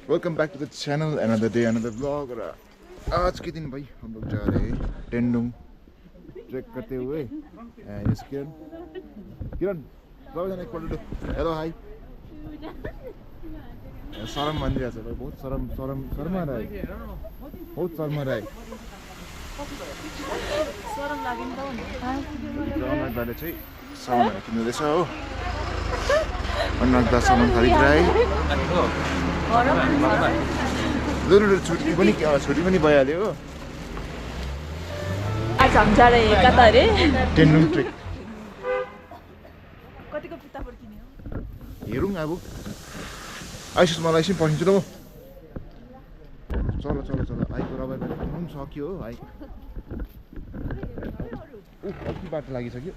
Welcome back to the channel another day another blog. और आज के दिन भाई हम लोग जा रहे हैं टेंडुंग ट्रेक करते हुए। यस किरण किरण सबैजना एकपल्ट हेलो हाई। शरम भनिरहेछ भाइ, बहुत शर्मा रहे, बहुत शर्मा रहे। रौनकदाले चाहिँ सामानहरू किन्नुहुँदैछ हो। अन्नकदा सामान खरिदिरहेँ। छुट्टी पनि भइहाल्यो हो। आज हम जा रहे हैं कता रे टेन्डुङ ट्रेक। कतिको पितापुर किन्यो हेरौँ अब। आइसिस मलाई एकछिन पठाइदिन्छु ल म। चल आइको रबर ब्यान्ड किन्नु पनि सक्यो हो। आइ कति बाटो लागिसक्यो।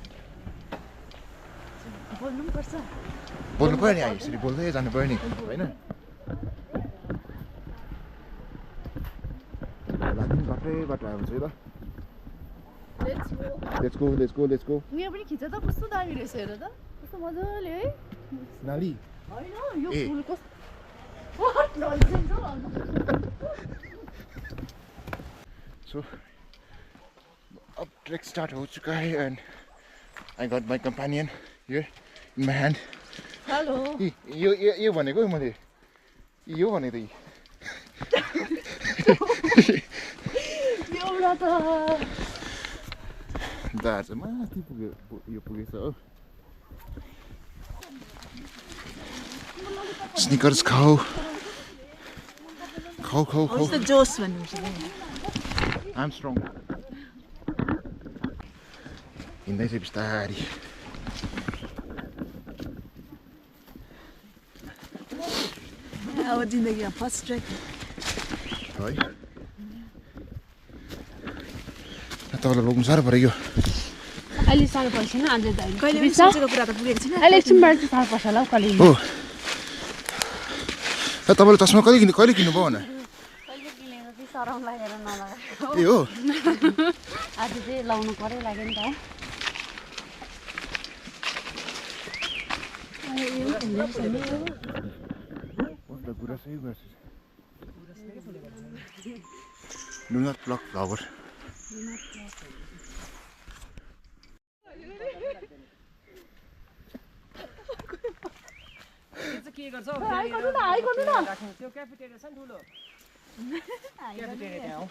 बोल्नु पनि पर्छ। बोल्नु पऱ्यो नि, आइ यसरी बोल्दै जानु पऱ्यो नि होइन। बाटै बाटो आएको छ ल। Let's go. उयो पनि खिच्छ त, कस्तो दामी रहेछ हेर त, कस्तो मजाले है। नाली हैन यो फुल कस्तो So अब ट्रेक स्टार्ट हो चुका है and I got my companion here in my hand. Hello यो भनेको मैले यो भनेको त एउटा त दार्च माथि पुग्यो, यो पुगेछ हो। स्निकर्स खाऊ जोस भन्नुहुन्छ। I'm strong. हिँड्दैछ बिस्तारी। अब जिन्दगीमा फर्स्ट ट्रेक है तपाईँलाई लग्नु साह्रो पऱ्यो। अहिले साह्रो पर्छ नि, आज कहिले पनि सोचेको कुरा त पुगेको छैन। अहिले एकछिनबाट चाहिँ साह्रो पर्छ होला हौ कहिले हो। तपाईँले चस्मा कहिले किन्नुभयो भन। ए हो आज चाहिँ लाउनु परै लाग्यो नि त। Do not pluck flower. के गर्छ त्यो क्याफेटेरिया छ नि ठुलो क्याफेटेरिया त्यहाँ हो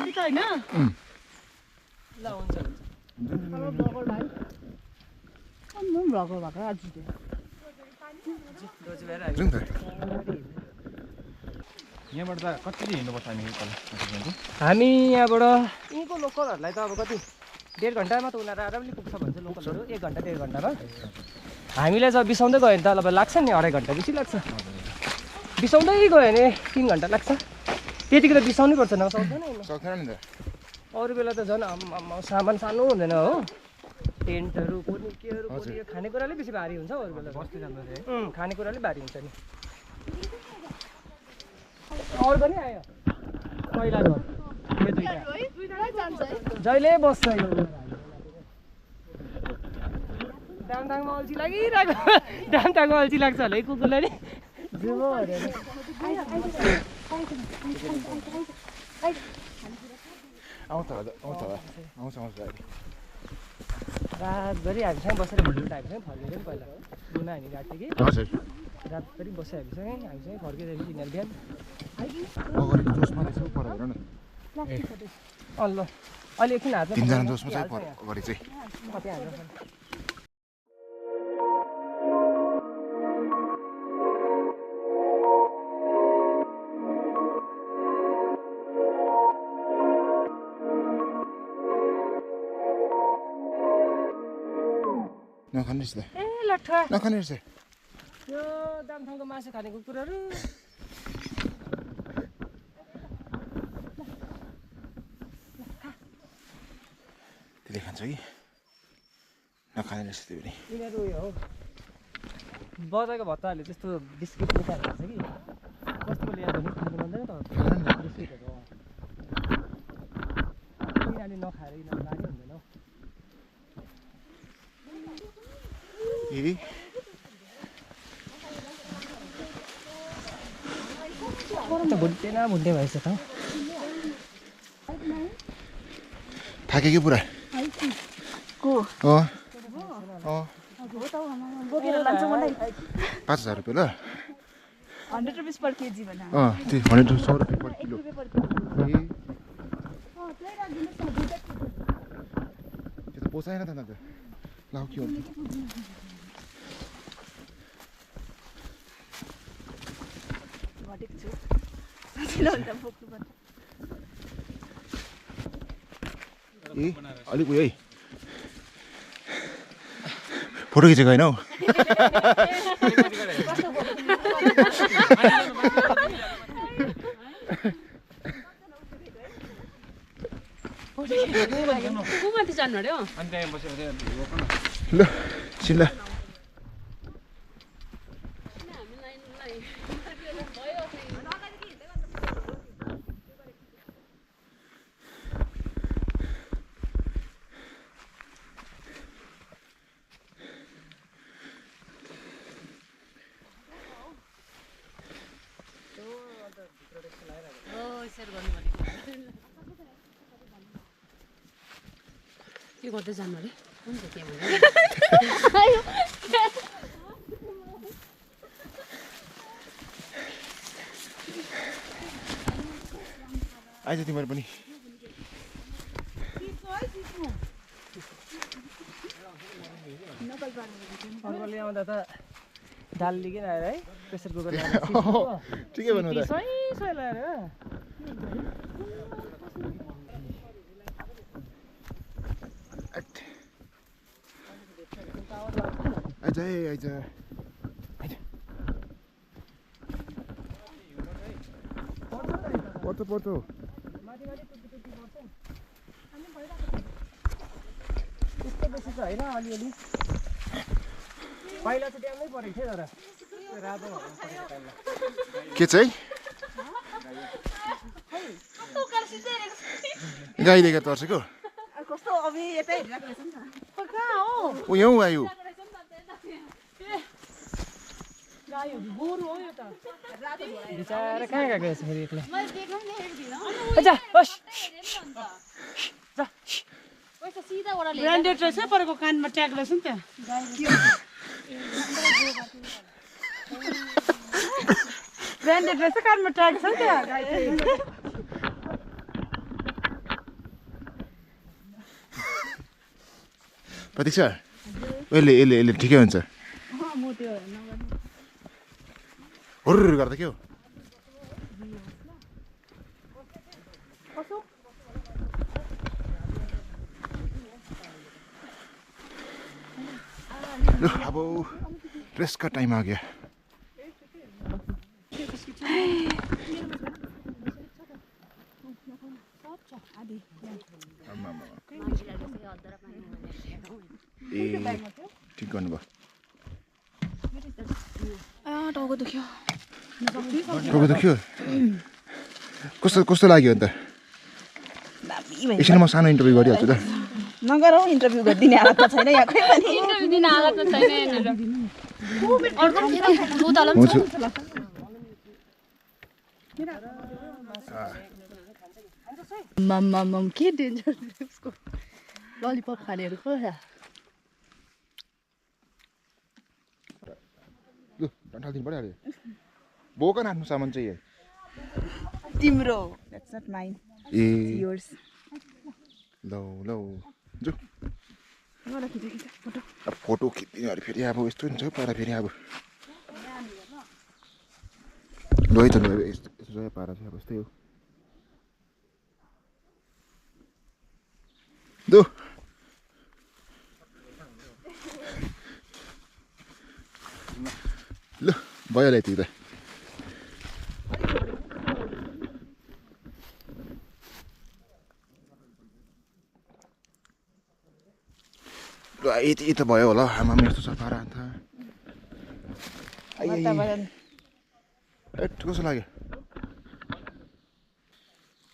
नि त हैन। ल हुन्छ भ्लगर भएको आज जाउँ त। यहाँबाट त कति हिँड्नुपर्छ हामी यहाँबाट यहीँको लोकलहरूलाई त अब कति 1.5 घन्टामा त उनीहरू आरामले पुग्छ भन्छ लोकलहरू। 1 घन्टा 1.5 घन्टामा हामीलाई चाहिँ बिसाउँदै गयो भने त अब लाग्छ नि 2.5 घन्टा बेसी लाग्छ। बिसाउँदै गयो भने 3 घन्टा लाग्छ। त्यतिकै त बिसाउनै पर्छ सक्दैन नि त। अरू बेला त झन् सामान सानो हुँदैन हो। टेन्टहरू कुनै केहरू कुनै खानेकुराले बेसी भारी हुन्छ। अरू बेला बस्दै जाँदा खानेकुराले भारी हुन्छ नि। अरू पनि आयो पहिला झन् यो दुईटा जहिले बस्छ यो डाङडाङमा अल्छी लागिरहेको। डाङडाङमा अल्छी लाग्छ होला है कुकुरलाई नि। आउँछ रातभरि हामीसँग बसेर भोलिपल्ट हामीसँग फर्केको नि पहिला रुना हामी गएको थियो कि हजुर। रातभरि बस्यो हामीसँगै फर्किँदाखेरि तिनीहरू बिहान अगाडिको जोसमा रहेछ पर हेर न। ल अहिले एकछिन हातमा तिनजना जोसमा चाहिँ पर अगाडि चाहिँ। कति हाल्नु नखाने रहेछ ए लट्ठा नखाने रहेछ। यो दामथाङको मासु खाने कुकुरहरू त्यसले खान्छ कि नखाने रहेछ त्यो पनि। यिनीहरू उयो हो बजाएको भत्ताहरूले त्यस्तो बिस्किट निकालेको छ कि कस्तो ल्याएर पनि खानु मान्दैन त बिस्किटहरू। यिनीहरूले नखाएर यिनीहरू बानी हुँदैन हौ। भुट्टे भएछ त थाक्यो कि पुरा बोकेर लान्छ मलाई 5,000 रुपियाँ ल 100 रुपैयाँ पर केजी भन त्यो 100 रुपियाँ पर किलो त्यो त पोसाएन त अन्त लाउ के हुन्छ घटेको छु सजिलो हुन्छ बोक्नुपर्छ ए अलिक उयो है फोटो खिचेको होइन हौ कुमाथि जानु अरे हो ल सिन्ला के गर्दै जानु अरे हुन्छ के भन्नु आइज तिमीहरू पनि अर्कोले आउँदा त दाल लिएर आयो है प्रेसर कुकर ठिकै भन्नु त सही लगाएर आइज आइज पर्छ पर्छ त्यस्तो बेसी त होइन अलिअलि पहिला चाहिँ ड्यामै परेको थियो तर रातो के चाहिँ गाई देखेर तर्सेको कस्तो अबि यतै हेरिरहेको रहेछ नि त कहाँ हो ऊ यहाँ आयो बिचारा कहाँ गएको रहेछ फेरि एक्लै ब्रान्डेड रहेछ परेको कानमा ट्याग रहेछ नि त्यहाँ ब्रान्डेड रहेछ कानमा ट्याग छ नि त्यहाँ प्रतीक्षा यसले यसले यसले ठिकै हुन्छ हुर्र गर्दा के हो लो अब ड्रेस का टाइम आ गया ए ठिक गर्नुभयो टाउको दुख्यो टाउको दुख्यो कस्तो कस्तो लाग्यो अन्त एकछिन म सानो इन्टरभ्यू गरिहाल्छु त नगर हौ इन्टरभ्यू गरिदिने हालत त छैन यहाँ खोइ पनि इन्टरभ्यू दिन हालत त छैन यहाँनिर हुन्छ मम के डेन्जर उसको ललिपप खानेहरू को लु डन्ठाल दिनु परिहाल्यो बोक न आफ्नो सामान चाहिँ तिम्रो द्याट्स नट माइन ए योर्स लौ लौ जो मलाई खिच खिच फोटो अब फोटो खिच्दिनु अरे फेरि अब यस्तो हुन्छ पारा फेरि अब गयो त गयो यस्तो यस्तो पारा चाहिँ अब यस्तै हो दो ल भयो होला यति त यति त भयो होला आमा यस्तो सफा रहन्छ कस्तो लाग्यो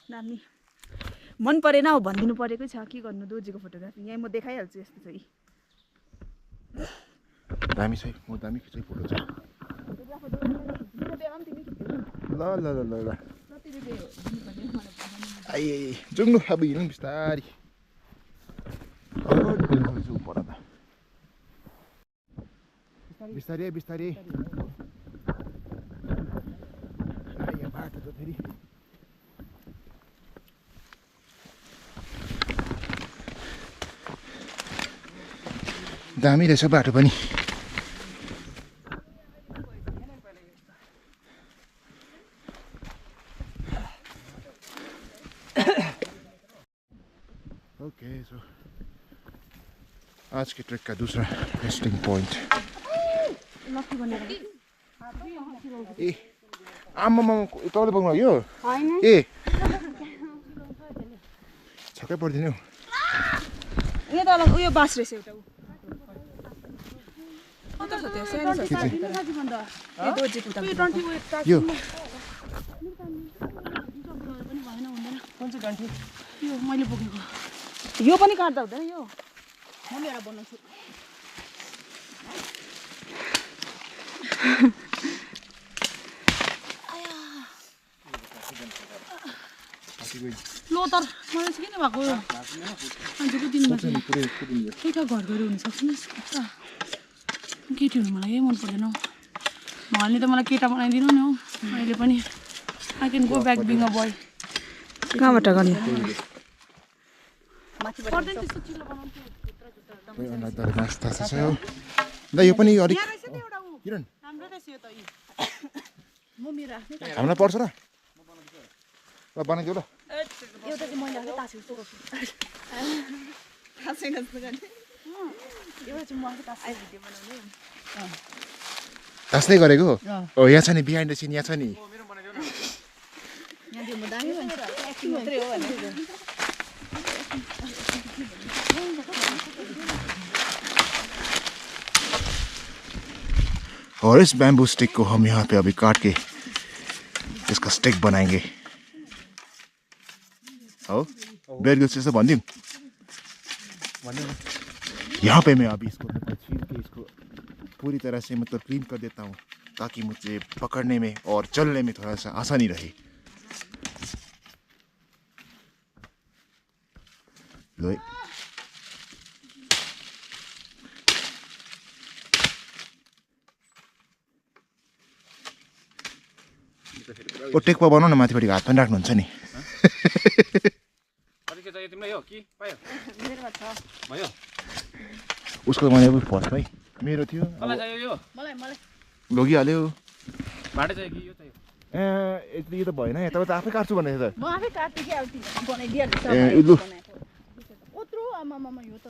दामी मन परेन हौ भनिदिनु परेकै छ के गर्नु दोजीको फोटोग्राफी यहीँ म देखाइहाल्छु यस्तो चाहिँ दामी छ म दामी खिचेको फोटो छ ल ल ल ल ल आइ जाउँ न अब हिँडौँ बिस्तारी पर त बिस्तारै बिस्तारै यहाँ बाटो त फेरि दामी रहेछ बाटो पनि ओके सो आज के ट्रेक का दूसरा रेस्टिंग पॉइंट ए आम्मामा तपाईँले बोक्नु यो ए छक्कै पर्दैन यहाँ तल उयो बास रहेछ एउटा यो मैले बोकेको यो पनि काट्दा हुँदैन यो म लिएर बनाउँछु लो तर मलाई चाहिँ किन भएको यो आजको दिनमा चाहिँ केटा घर गएर हुनसक्छ नि केटी हुनु मलाई यही मन पर्दैन हौ भगवान्ले त मलाई केटा बनाइदिनु नि हौ अहिले पनि I can go back being a boy कहाँबाट गर्ने यो पनि अलिक किरण हामीलाई पर्छ र ल बनाइदेऊ ल एउटा चाहिँ मैले आफै तासेको जस्तो गर्छु तासेको जस्तो गर्ने एउटा चाहिँ म आफै तासेको भिडियो बनाउने तास्दै गरेको हो यहाँ छ नि बिहाइन्ड द सिन यहाँ छ नि यहाँ म दामी भन्छ एक्टिङ मात्रै हो भने और इस बैम्बू स्टिक को हम यहाँ पे अभी काट के इसका स्टिक बनाएंगे हो बेयर ग्रिल्स से भनिदिउँ यहाँ पे मैं अभी इसको छील के इसको पूरी तरह से मतलब क्लीन कर देता हूँ ताकि मुझे पकड़ने में और चलने में थोड़ा सा आसानी रहे लो ओ टेकपा बनाउन माथिपट्टि हात पनि राख्नुहुन्छ नि उसको भने फर्स्ट भाइ मेरो थियो लगिहाल्यो ए यो त भएन तपाईँ त आफै काट्छु भनेको त म आफै काट्छु कि अब बनाइदिइहाल्छु ए लु ओत्रो आमामा यो त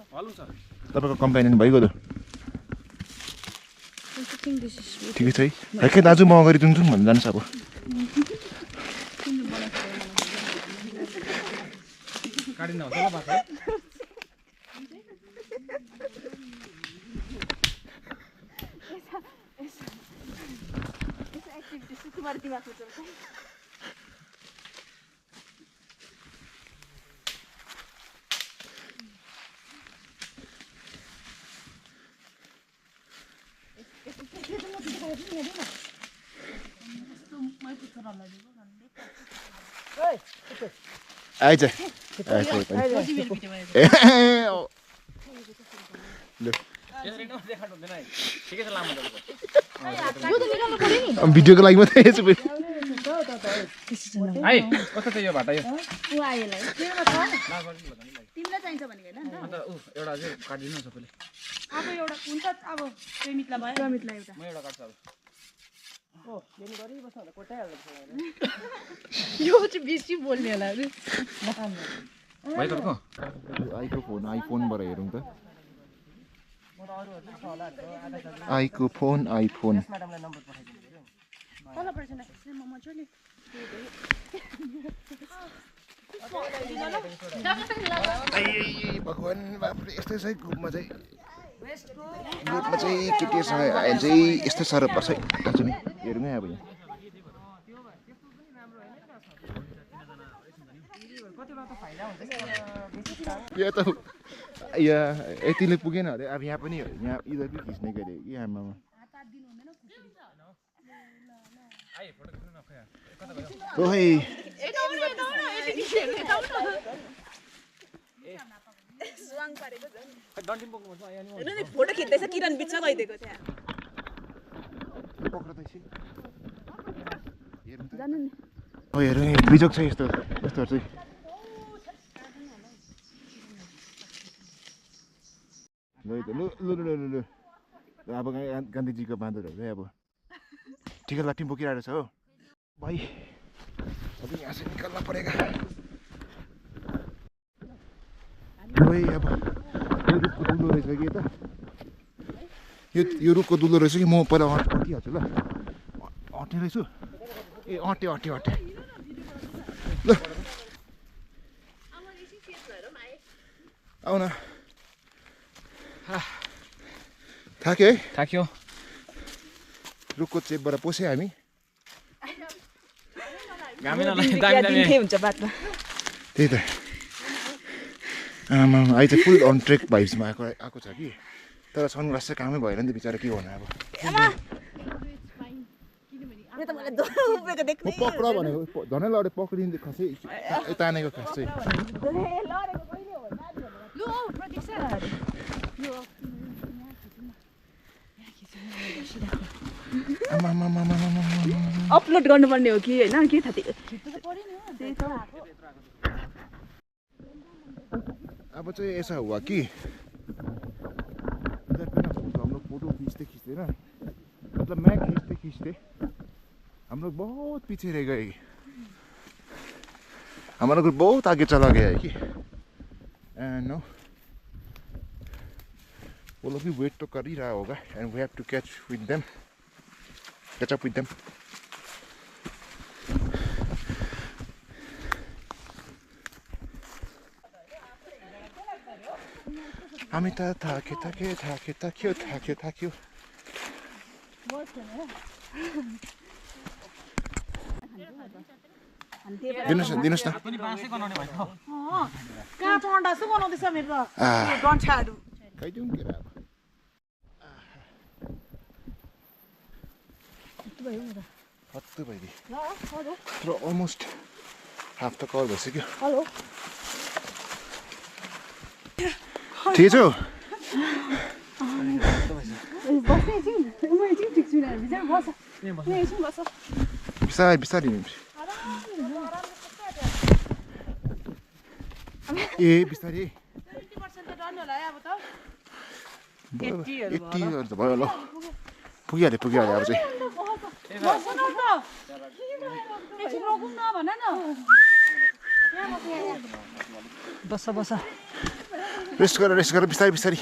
तपाईँको कम्पेनियन भइगयो त ठिकै छ है के दाजु म अगाडि जुन भन्नु जानुहोस् अब काटिन हुन्छ ल बाटो आइज भिडियोको लागि मात्रै यसो है कस्तो थियो यो भाटा यो तिमीलाई चाहिन्छ भने हैन अन्त एउटा चाहिँ काटिदिनु सबैले अब एउटा हुन्छ अब प्रेमितलाई भयो प्रेमितलाई एउटा म एउटा काट्छु अब ओ बेनी गरि बस्नु होला कोटाइहाल्छ यो चाहिँ बेसी बोल्ने होला भाइ तपाईको आइफोनबाट हेरौँ त आइफोन म्याडमलाई नम्बर पठाइदिनु तल पर्छ न म मजाले भगवान् बाप्रे यस्तै छ है ग्रुपमा चाहिँ केटीसँग आयो चाहिँ यस्तो साह्रो पर्छ है दाजु नि हेरौँ है अब यहाँ त यहाँ यतिले पुगेन अरे अब यहाँ पनि यहाँ इधर पनि खिच्ने गरे कि आमामा आइ फोटो खिच्नु न खोइ कता गयो ओहे डन्टिम बोक्नु पर्छ यहाँ फोटो खिच्दैछ किरण बिचमा गइदिएको त्यहाँ पक्र त एकछिन हेरौँ नि बिजोग छ यस्तोहरू चाहिँ ल अब गान्धीजीको बाँदरहरू चाहिँ अब ठिकै लाट्टी बोकिरहेको छ हो भाइ अब यहाँ चाहिँ निकाल्न परेगा भाइ अब यो रुखको दुलो रहेछ कि यता यो रुखको दुलो रहेछ कि म पहिला अँटिहाल्छु ल अँट्ने रहेछु ए अँटे ल आऊ न थाक्यो है थाक्यो रुखको चेपबाट पस्यो हामी घामै नलाग्ने दामी दामी हुन्छ बाटो त्यही त आमा अहिले चाहिँ फुल अन ट्रेक भाइब्समा आएको छ कि तर सनग्लास चाहिँ कामै भएन नि त बिचरा के गर्नु अब पक्र भनेको झनै लडे पक्रिँदै खसै तानेको खास चाहिँ अपलोड गर्नुपर्ने हो कि होइन के थाहा अब चाहिँ ऐसा हुआ कि इधर पे ना हम लोग फोटो खींचते ना मतलब मैं खींचते हम लोग बहुत पीछे रह गए हमारा ग्रुप बहुत आगे चला गया है कि एंड नो वो लोग भी वेट तो कर ही रहा होगा and we have to catch up with them हामी त थाक्यो दिनुहोस् न काँचो अन्डा जस्तो बनाउँदैछ मेरो डन्ठाहरू खाइदिउँ के अब हत्तु भइदियो अलमोस्ट हाफ त कभर भइसक्यो हेलो ठिकै छौ बिस्तारै ए बिस्तारै 80 त भयो ल पुगिहाल्यो अब चाहिँ बस रेस्ट गर बिस्तारै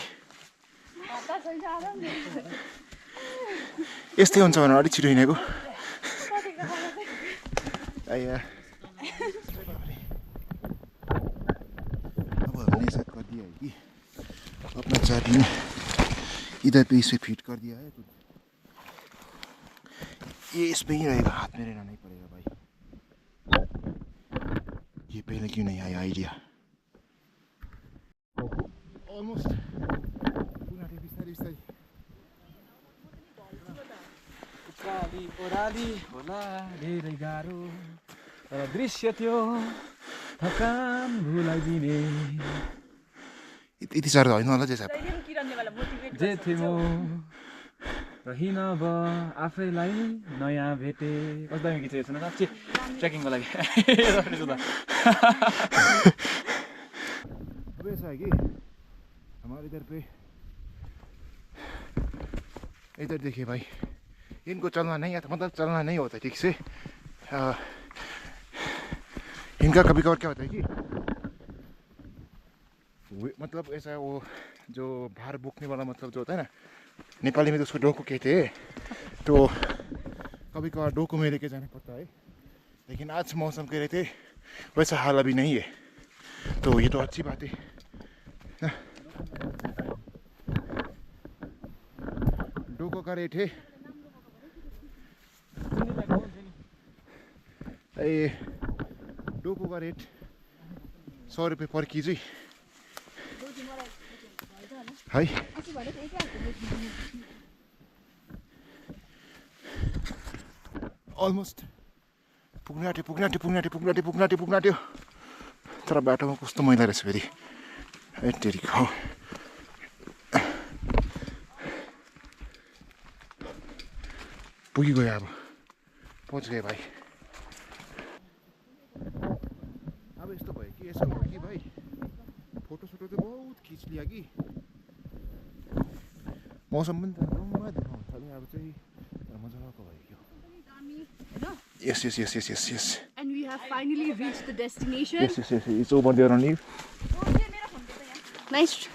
यस्तै हुन्छ भने अलिक छिटो हिँडेको अब हमने ऐसा कर दिया है कि अपना चार्जिंग इधर पे इसे फिट कर दिया है तो ये इसमें ही रहेगा, हाथ में रहना नहीं पड़ेगा भाई। ये पहले क्यों नहीं आया आइडिया। ऑलमोस्ट ओराली होला धेरै गाह्रो तर दृश्य त्यो थकान भुलाइदिने यति साह्रो होइन होला जे थिए म रहिन अब आफैलाई नयाँ भेटे। कस्तो दामी गीत सुन साँच्ची ट्रेकिङको लागि ऐसा है कि हमारे इधर पे इधर देखिए भाई, इनको चलना नहीं आता, मतलब चलना नहीं होता ठीक से। इनका कभी कभार क्या होता है कि मतलब ऐसा वो जो भार बोकने वाला मतलब जो होता है ना, नेपाली में तो उसको डोको कहते हैं, तो कभी कभार डोको में लेके जाना पड़ता है। लेकिन आज मौसम कह रहे थे वैसा हाल अभी नहीं है, तो ये तो अच्छी बात है ना। डोको का रेट है डोको का रेट 100 रुपये पर केजी है। अलमोस्ट पुग्न आँट्यो तर बाटोमा कस्तो मैला रहेछ फेरि एटेरी खाऊ पुगिगयो अब पहुँच गए भाइ अब यस्तो भयो कि यसो भयो कि भाइ फोटो सोटो चाहिँ बहुत खिच लिया कि मौसम पनि त रमाइलो देखाउँछ नि अब चाहिँ मजाको भयो कि Yes. And we have finally reached the destination. Yes. It's over there on you. Nice.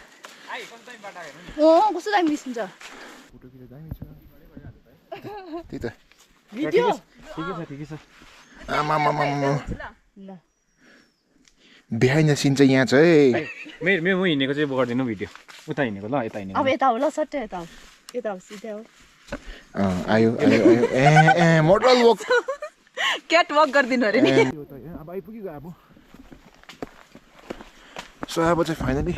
Oh, कस्तो दामी देखिन्छ फोटो खिच्दा दामी छ त्यही त भिडियो ठिकै छ आमा बिहाइन्ड द सिन चाहिँ यहाँ छ है मेरो म हिँडेको चाहिँ गरिदिनु भिडियो उता हिँडेको ल यता हिँडेको अब यता हो ल सट्टै यता हो सिधै हो आयो ए मोडल वक क्याट वक गरिदिनु अरे नि अब आइपुग्यो अब सो अब चाहिँ finally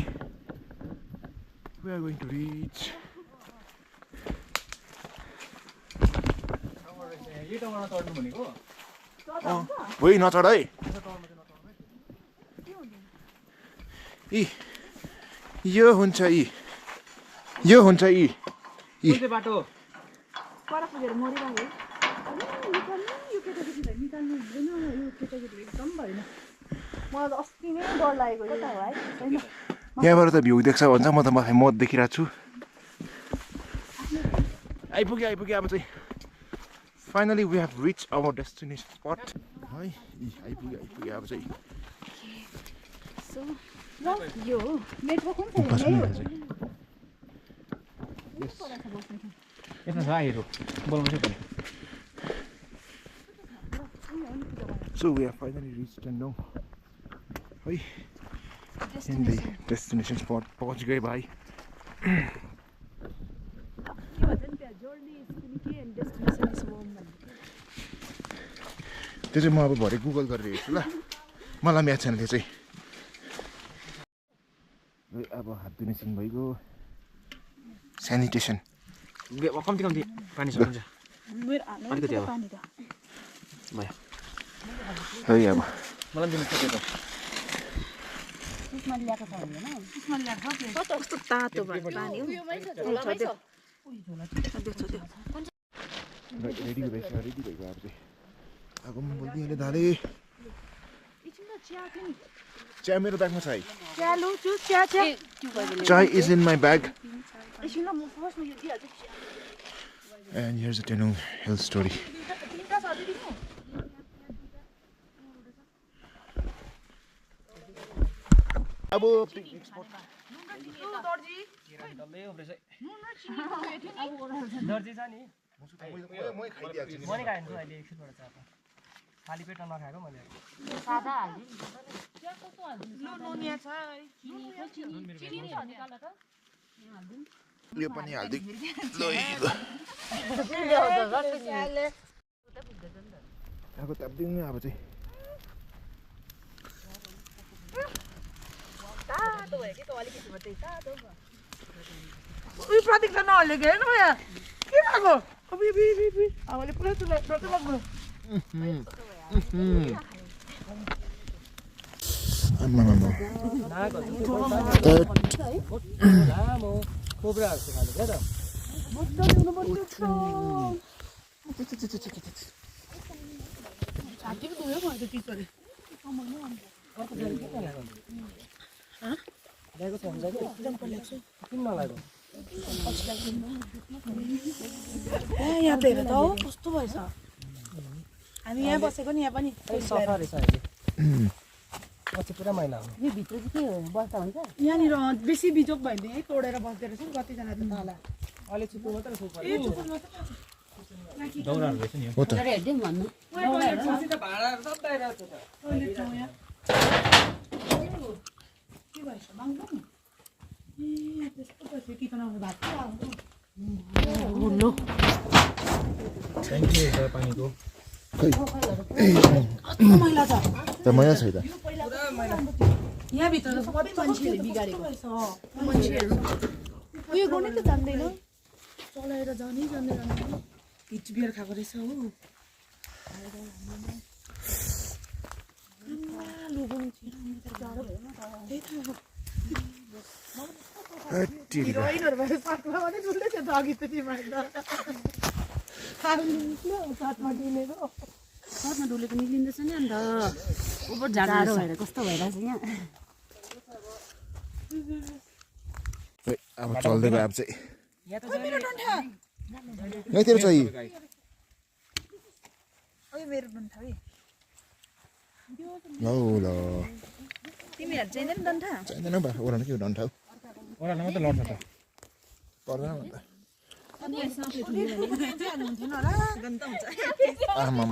we are going to reach वही नचढ है यो हुन्छ बाटो पर पुगेर मरिरहेको यो केटाकेटीलाई निकाल्नु हुँदैन यो केटाकेटी एकदम भएन मलाई त अस्ति नै डर लागेको कता हो है छैन यहाँबाट त भ्यू देख्छ भन्छ म त म देखिरहेको छु आइपुग्यो अब चाहिँ finally we have reach our destination spot है आइपुग्यो अब चाहिँ यो नेटवर्क कुन यता छ आइरो बोल्नु चाहिँ पर्यो So we have finally reached and now है in the destination spot पहुँच गए भाइ त्यो चाहिँ म अब भरे गुगल गरेर हेर्छु ल मलाई म्याथ छैन त्यो चाहिँ अब हात धुने सिन भइगयो स्यानिटेसन कम्ती पानी छ हुन्छ अलिकति अब भयो है अब मलाई दिनु सक्यो त कस्तो तातो भयो पानी हो रेडी भइसक्यो अब चाहिँ आगो पनि बोलिदिइहाल्यो दाले चिया मेरो ब्यागमा छ है chai is in my bag and here's the Tenung hill story अब पिकनिक स्पट दर्जी छ नि म खाइदिइहाल्छु म नि खाइदिन्छु अहिले एकछिनबाट चाहिँ अब खाली पेटमा नखाएको मैले यो पनि हाल्दै आगो ताप्दिउँ अब चाहिँ तातो भयो कि त अलिकति मात्रै तातो उयो प्रतीक्षा नहल्लेको हेर्नु यहाँ के भएको आमाले पुरा चुलाइ लाग्नु लामो कोब्राहरू चाहिँ खाले क्या छाती पो धुयो भयो त टिक गरे ल्याएको छ हुन्छ कि किन नलागो यहाँ त हेर त हो कस्तो भएछ हामी यहाँ बसेको नि यहाँ पनि सफा रहेछ अहिले पछि पुरा मैला हो यो भित्र चाहिँ के हो बस्दा हुन्छ यहाँनिर बेसी बिजोक भइदियो है तोडेर बस्दो रहेछ नि कतिजना त तल अहिले चुप्पो मात्रै सुप ए चुपुर मात्रै दौराहरू रहेछ नि हो त हेर्दै भन्नु के भएछ माग्नु ए त्यस्तो भएछ कि त नभए भात पो आउँछ थ्याङ्क यू सर पानीको कस्तो मैला छ त मैला छ त यहाँभित्र त कति मान्छेहरूले बिगारेको मान्छेहरू उयो गर्नै त जान्दैन चलाएर जानै जान्दैन हिच बियर खाएको रहेछ हो हिरोइनहरू भएर साथमा पनि डुल्दै थियो त अघि त तिमीहरू त साथमा डुलेको साथमा डुलेको निक्लिँदैछ नि अन्त उपर झाडो भएर कस्तो भइरहेछ यहाँ अब चल्दै गयो अब चाहिँ यहाँ त यहीँतिर चाहिँ मेरो डन्ठा है ल ल तिमीहरू चाहिँदैन डन्ठा चाहिँदैन बा ओरा के डन्ठा हौ ओह्रालो मात्रै लड्छ त पर्दैन भन्दा हुन्थेन होला गन्त हुन्छ आमा